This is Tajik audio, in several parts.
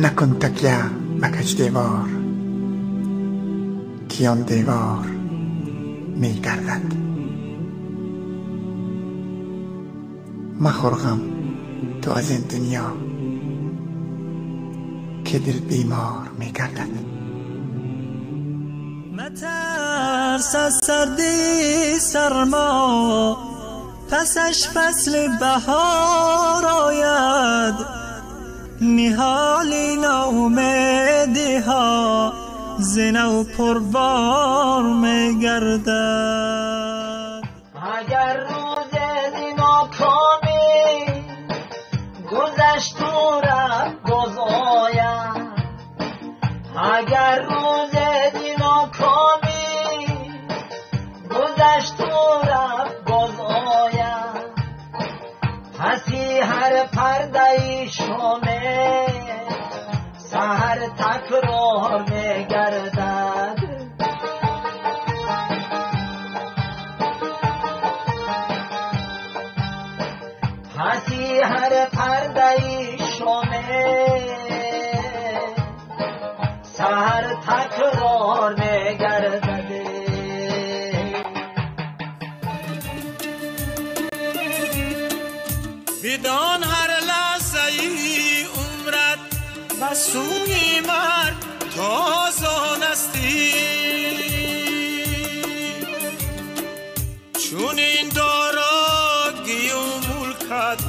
Накун такя ба каҷ девор, ки он девор мегардад. Махӯр ғам ту аз ин дунё, ки дил бемор мегардад. Матарс аз сардии сармо, пасаш фасли баҳор ояд. Ниҳоли ноумедиҳо зи нав пурбор мегардад. Агар рӯзе зи нокомӣ гузашт ӯ рафт боз ояд, агар рӯзе зи нокомӣ гузашт ӯ рафт боз ояд, паси ҳар пардаи шоме саҳар такрор мегардад. Паси ҳар пардаи шоме саҳар такрор мегардад. Бидон ҳар лаҳзаи умрат ба сӯи марг тозон ҳастӣ, чунин дорогию мулкат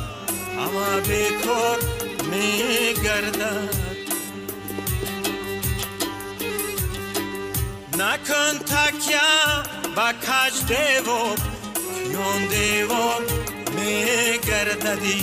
ҳама бекор мегардад. Накун такя ба каҷ девор, ки он девор мегардадӣ.